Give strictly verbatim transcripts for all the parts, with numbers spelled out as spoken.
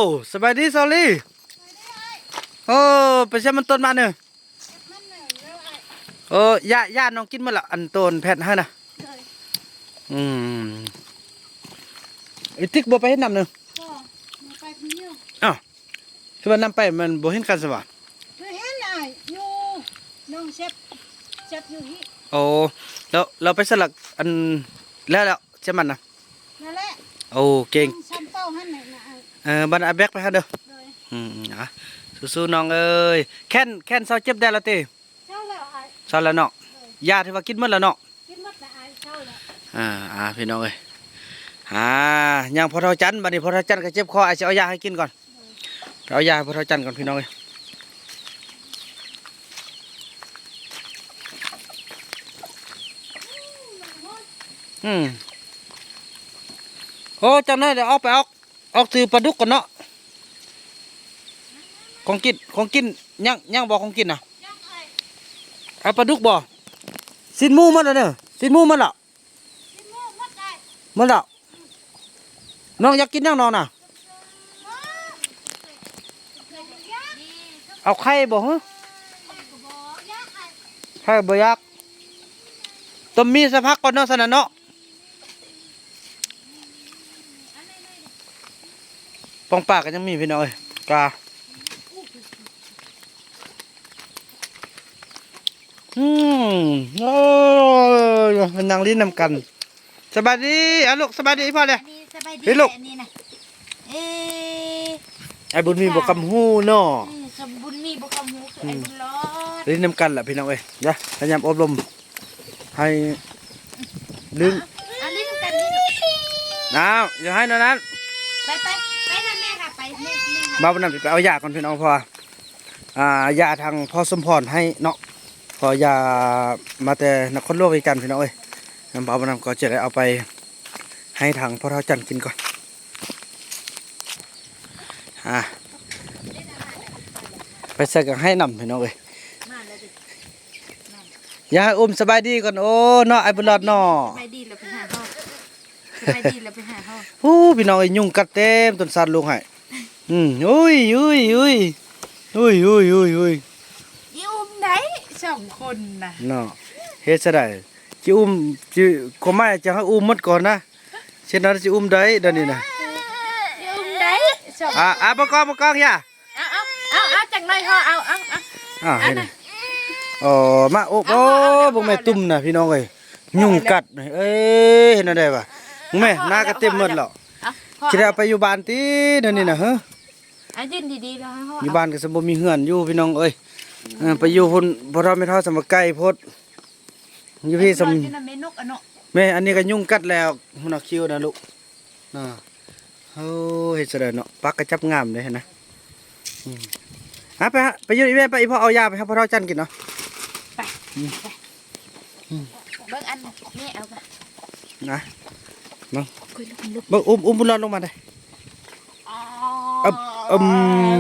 อ้ สบายดีสาลี โอ้ ไปเสียมันต้นมาเนอะ โอ้ ย่า ย่าน้องกินหมดละ อันต้นแผ่นให้นะ อืม ไอ้ติ๊กบ่ไปเฮ็ดน้ำเนอะ บ่ บ่ไปคนเดียว อ้าว คือว่านำไปมันบ่เห็นกันซะวะ บ่เห็นอ้าย อยู่ น้องเช็ด เช็ดอยู่นี่ โอ้ แล้ว เราไปสลักอัน แล้ว แล้วใช่มันนะ นั่นแหละ โอ้ เก่ง ซ้ำเป้าหั่นแหละนะ เออ บัดเอาแบกไปหั่นเด้อ โดย อืมๆ อ่ะ สู้ๆ น้องเอ้ย แค้น แค้นเซาเจ็บได้แล้วติ เซาแล้วอ้าย เซาแล้วเนาะ โดย ยาที่ว่ากินหมดแล้วเนาะ กินหมดแล้วอ้าย เซาแล้ว อ่า อ่า พี่น้องเอ้ย อ่า ย่างพ่อเฒ่าจัน บัดนี้พ่อเฒ่าจันก็เจ็บคอ อ้ายสิเอายาให้กินก่อน โดย ไปเอายาให้พ่อเฒ่าจันก่อนพี่น้องเอ้ย อืม โอ้ จังน้อยเดี๋ยวออกไปออก ออกซื้อปลาดุกก่อนเนาะ ของกิน ของกิน ยัง ยังบ่ของกินนะ เอาปลาดุกบ่ สิ้นหมูหมดแล้วเนอะ สิ้นหมูหมดละ หมดละ น้องอยากกินหยังน้องน่ะ เอาไข่บ่ฮะ ไข่บ่อยาก ต้มมีสักพักก่อนเนาะ ซั่นน่ะเนาะ ปองปลาก็ยังมีพี่น้องเอ้ย ปลา อืม โอ้ย มานั่งลิ้นนำกัน สบายดี อ่ะลูก สบายดีพ่อเลย อันนี้สบายดี พี่ลูก อันนี้นะ เอ๊ะ ไอ้บุญมีบ่คำฮู้เนาะ อืม สมบุญมีบ่คำฮู้คือไอ้บุญรอด ลิ้นนำกันแหละพี่น้องเอ้ย เดี๋ยวพยายามอบรม ให้ ลืม เอาเล่นกันนี่ลูก อ้าว อย่าให้นอนนั้น ไปไปไปนั่นแม่ค่ะ ไปแม่แม่ค่ะ บ่าวบุญนำไปเอายาก่อนพี่น้อง เพราะว่า อ่า ยาทางพ่อสมพรให้เนาะ เพราะยามาแต่นครหลวงเวียงจันทน์พี่น้องเอ้ย บ่าวบุญนำก็จะได้เอาไปให้ทางพ่อเฒ่าจันทน์กินก่อน อ่า ไปใส่กับให้นำพี่น้องเอ้ย มาแล้วดิ อย่าให้อุ้มสบายดีก่อน โอ้เนาะ ไอ้บุญรอดเนาะ สบายดีแล้วไปหาเฮา สบายดีแล้วไปหาเฮา โอ้ พี่น้องเอ้ย ยุงกัดเต็มต้นซาดลูกให้ อืม อุ้ย อุ้ย อุ้ย อุ้ย อุ้ย อุ้ย อุ้ย อีอุ้มได้สองคนนะ เนาะ เฮ็ดซะได้ จิอุ้ม จิ ความหมายจะให้อุ้มหมดก่อนนะ เช่นนั้นจิอุ้มได้เดี๋ยวนี้นะ อีอุ้มได้สอง อ่า อ่า ประกอบ ประกอบ อย่า เอาเอาเอาเอาจังหน่อยเฮาเอาเอาเอา อ่า เอา เห็น นะ อ๋อ มา โอ้ เอา โอ้ เอา เอา เบิ่งแม่ เอา ตุ่มนะพี่น้องเอ้ย ยุงกัดนี่ เอ้ย เห็นอะไรวะ แม่ เอา หน้าก็เต็มหมดแล้ว เอา เอา สิได้เอาไปอยู่บ้านติเดี๋ยวนี้นะ เฮ้อ อ่ะยืนดีๆแล้วให้เฮา อยู่บ้านก็สมบ่มีเฮือนอยู่พี่น้องเอ้ย เออ ไปอยู่พุ่น พ่อเฒ่าแม่เฒ่าสมบ่ไกลโพด อยู่พี่สม อยู่นำแม่นกอะเนาะ แม่ อันนี้ก็ยุงกัดแล้ว มันเอาคิ้วนะลูก น่ะ โอ้ย เฮ็ดซะได้เนาะ ปักกระจับงามเลยหั้นนะ อืม อ่ะ ไปฮะ ไปอยู่อีแม่ ไป อีพ่อเอายาไปให้พ่อเฒ่าจันกินเนาะ ไป อืม ไป อืม เบิ่งอันแม่เอาไป นะ เบิ่ง คุยลูก เบิ่ง อุ้ม อุ้มบุญรอดลงมาได้ อ๋อ อึ๊บ อึ๊บ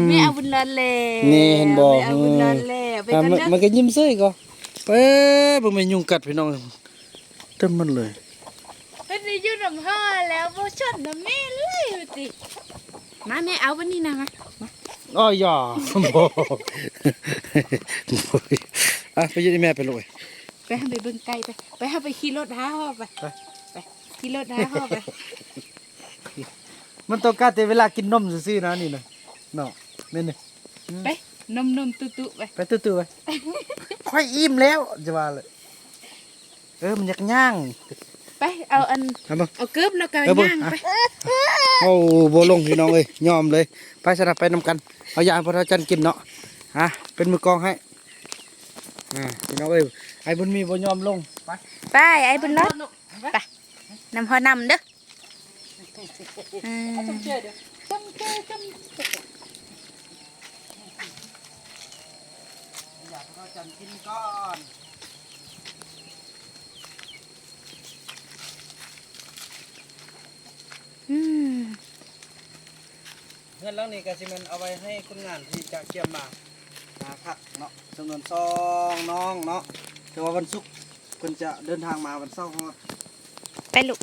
แม่เอาบุญรอดแล้ว นี่เห็นบ่ แม่เอาบุญรอดแล้ว ไป อ่ะ ก่อน มัน เด้อ มันก็ยิ้มเซ้ยก็ เอ้ย เบิ่งแม่ยุงกัดพี่น้อง เต็มหมดเลย เพิ่นได้อยู่นำพ่อแล้ว บ่ชนนำแม่เลยว่าติ มาแม่เอาบัดนี้นะ มา มา อ้อยา บ่ อ่ะ ไปอยู่ที่แม่ไปลูกเอ้ย ไปหาไปเบิ่งไก่ไป ไปหาไปขี่รถหาพ่อไป ไป ไป ขี่รถหาพ่อไป มันต้องการแต่เวลากินนมซื่อๆนะนี่นะ เนาะ แม่นนี่ อืม ไป นมๆตุ๊ๆไป ไปตุ๊ๆไป ค่อยอิ่มแล้ว จะว่าเลย เออ มันอยากย่าง ไป เอาอัน เอาเบิ่ง เอาเกิบแล้วก็ เออ เบิ่ง ย่างไป อ่ะ โอ้ บ่ลงพี่น้องเอ้ย ยอมเลย ไปสนับไปนำกัน เอายาให้พ่อเฒ่าจันกินเนาะ ฮะ เป็นมือกลองให้ อ่า พี่น้องเอ้ย ไอ้บุญมีบ่ยอมลง ไป ไป ไอ้บุญรอด ไป นำพ่อนำเด้อ อืม อยากให้พ่อจันกินก่อน อืม เฮือนหลังนี้ก็สิแม่นเอาไว้ให้คนงานที่จะเกียมมาหาพักเนาะ จำนวนสองน้องเนาะ แต่ว่าวันศุกร์เพิ่นจะเดินทางมาวันเสาร์ฮอด ไปลูก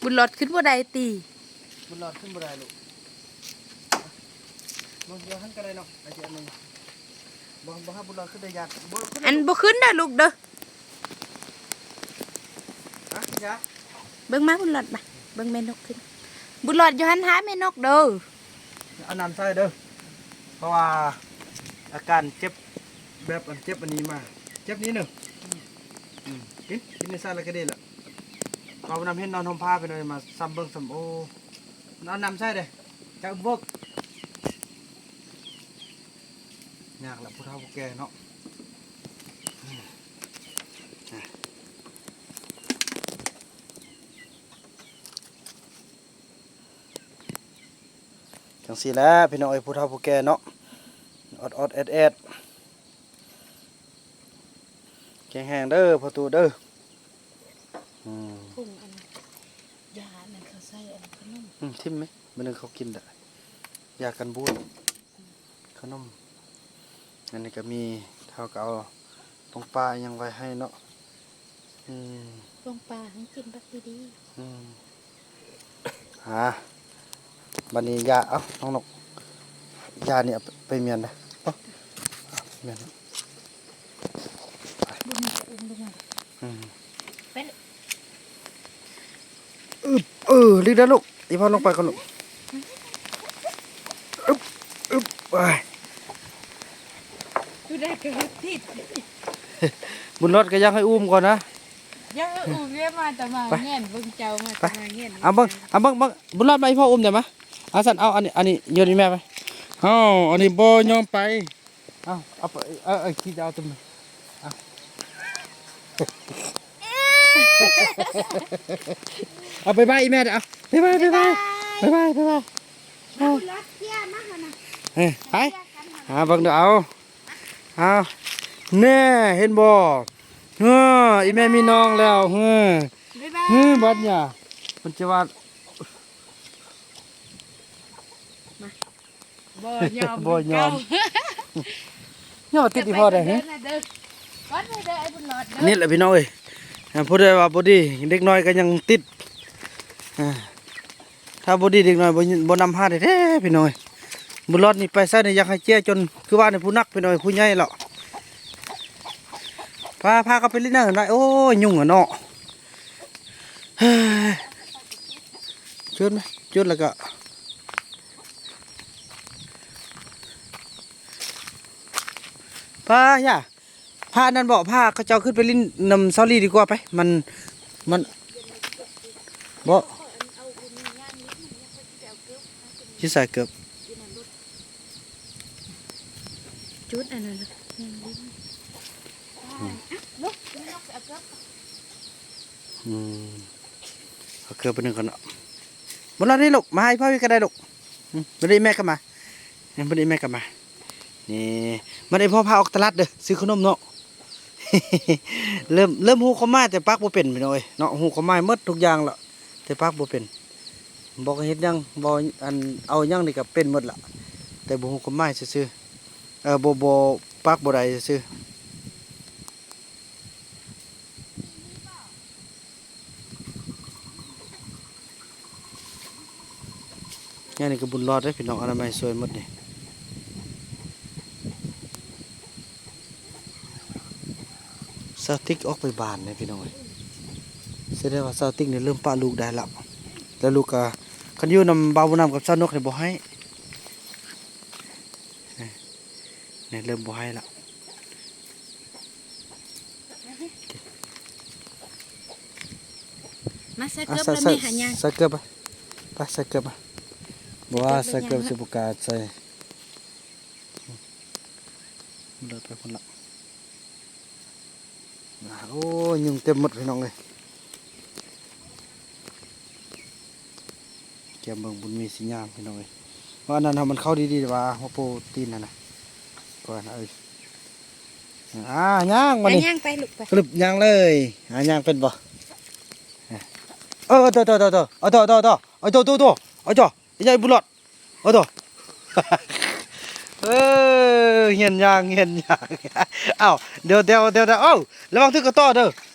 บุญรอดขึ้นบ่ได้ติ บุญรอดขึ้นบ่ได้ลูก บ่ บ่หันก็ได้เนาะ ไอ้เจ้าอันนี้ บ่ บ่ให้บุญรอดขึ้นได้ยาก บ่ขึ้นได้ อัน ลูก บ่ขึ้นเด้อลูกเด้อ ฮะ ยา เบิ่งมาบุญรอดมา เบิ่งแม่นกขึ้น บุญรอดอยู่หันหาแม่นกเด้อ เอาน้ำใส่เด้อ เพราะว่าอาการเจ็บ แบบอันเจ็บอันนี้มา เจ็บนี้เนอะ อืม กิน กินในซาลาก็ได้ละ เอาน้ำเห็นนอนห่มผ้าไปเลย มาซ้ำเบิ่งซ้ำ โอ้ เอาน้ำใส่เด้อ จะเบิก ยากละผู้เฒ่าผู้แก่เนาะ จังซี่แหละพี่น้องเอ้ย ผู้เฒ่าผู้แก่เนาะ ออดๆแอดๆ แข็งแรงเด้อพ่อตู่เด้อ อืม ถุงอัน ยาอันนั้นเขาใส่อันขนม อืม ทิ่มไหม มื้อหนึ่งเขากินได้ ยากันบูด ขนม อันนี้ก็มี เฒ่าก็เอาปงปลาอิหยังไว้ให้เนาะ อืม ปงปลาให้กินแบบดีๆ อืม อ่า บัดนี้ยา เอ้า น้องนก ยานี่เอาไปเมียนนะ เอ้า เมียนนะ บุญจะอุ้มลงมา อืม ไปเลย อึบ เออ รีบนะลูก อีพ่อลงไปก่อนลูก อึบ อึบ ไป ดูได้ก็ติด บุญรอดก็ยังให้อุ้มก่อนนะ ยังให้อุ้มเรียกมาแต่มา ไป แง่นเบิ่งเจ้ามา ไป แต่มาแง่น เอาเบิ่ง เอาเบิ่ง เบิ่ง บุญรอดมา อีพ่ออุ้มเดี๋ยวมา เอาสั่น เอาอันนี้ อันนี้โยนให้แม่ไป เอาอันนี้บ่ยอมไป เอา เอาไป เอา เอา ขี้จะเอาตัวมัน เอา เอา บ๊ายบายอีแม่เด้อ เอา บ๊ายบาย บ๊ายบาย บ๊ายบาย บ๊ายบาย เอา รัดเที่ยมากเลยนะ เอ้ย ไป หาเบิ่งเด้อ เอา เอา แน่ เห็นบ่ เฮ้อ อีแม่มีน้องแล้ว เฮ้อ บ๊ายบาย เฮ้อ บัดเนี่ย มันจะว่า บ่ยอม บ่ยอม เก่า เนี่ยมาติดอีพ่อได้ เด้อ เฮ้อ เด้อ วัดเด้อ ไอ้บุญรอดเด้อ นี่แหละพี่น้องเอ้ย อ่า ผู้ใดว่าบ่ดี เด็กน้อยก็ยังติด อ่า ถ้าบ่ดีเด็กน้อยบ่ บ่นำพาแท้ๆ พี่น้องเอ้ย บุญรอดนี่ไปไสนี่อยากให้เจียจน คือว่านี่ผู้หนักพี่น้องเอ้ย ผู้ใหญ่แล้ว พา พาเขาไปเล่นน้ำได้ โอ้ย ยุงอะเนาะ เฮ้ย จุดไหม จุดแล้วก็ พาย่า พานั่นบ่ พาเขาเจ้าขึ้นไปเล่นนำเซาลีดีกว่าไป มัน มัน บ่ สิใส่เกือบ จุดอันนั้นน่ะ อืม เอาเกลือไปนึ่งก่อนเนาะ บ่รอดนี่ลูก มาให้พ่อพี่ก็ได้ลูก อืม บ่ได้แม่ก็มา อืม บ่ได้แม่ก็มา นี่ บ่ได้พ่อพาออกตลาดเด้อ ซื้อขนมเนาะ เริ่ม เริ่มฮู้ความหมายแต่ปากบ่เป็นพี่น้องเอ้ยเนาะ ฮู้ความหมายหมดทุกอย่างละ แต่ปากบ่เป็น บอกเฮ็ดหยัง บ่อัน เอาหยังนี่ก็เป็นหมดละ แต่บ่ฮู้ความหมายซื่อๆ เออ บ่ บ่ ปากบ่ได้ซื่อๆ งานนี้ก็บุญรอดเด้อพี่น้อง อนามัยสวยหมดนี่ สาวติ๊กออกไปบ้านนี่พี่น้องเอ้ย แสดงว่าสาวติ๊กนี่เริ่มปะลูกได้แล้ว แล้วลูกก็ คันอยู่นำบ่าวบุญนำกับสาวนกนี่บ่ให้ นี่ นี่เริ่มบ่ให้แล้ว มาใส่ อ่ะ เกือบ ใส่ แล้ว ใส่ แม่หาย่าง ใส่เกือบไป ไปใส่เกือบไป บ่ว่า เกือบไป ใส่เกือบ ย่าง สิบ่กล้าใส่ มันเลยไปพุ่นละ อ่ะ โอ้ย ยุงเต็มหมดพี่น้องเอ้ย แกมเบิ่งบุญมีสิย่างพี่น้องเอ้ย ว่าอันนั้นน่ะมันเข้าดีๆ ว่าหัวโปตีนน่ะนะ ก่อนนะ เอ้ย อ่า ย่างมา อ่ะ นี่ ย่างไปลูกไป กรึบย่างเลย อ่า ย่างเป็นบ่ เออ โต โต โต โต เอา โต โต โต เอา โต โต โต เอา โต ยายบุญรอด เอา โต เออ เฮียนย่าง เฮียนย่าง เอ้า เดี๋ยว เดี๋ยว เดี๋ยว เดี๋ยว เอ้า ระวังถือกระต่อเด้อ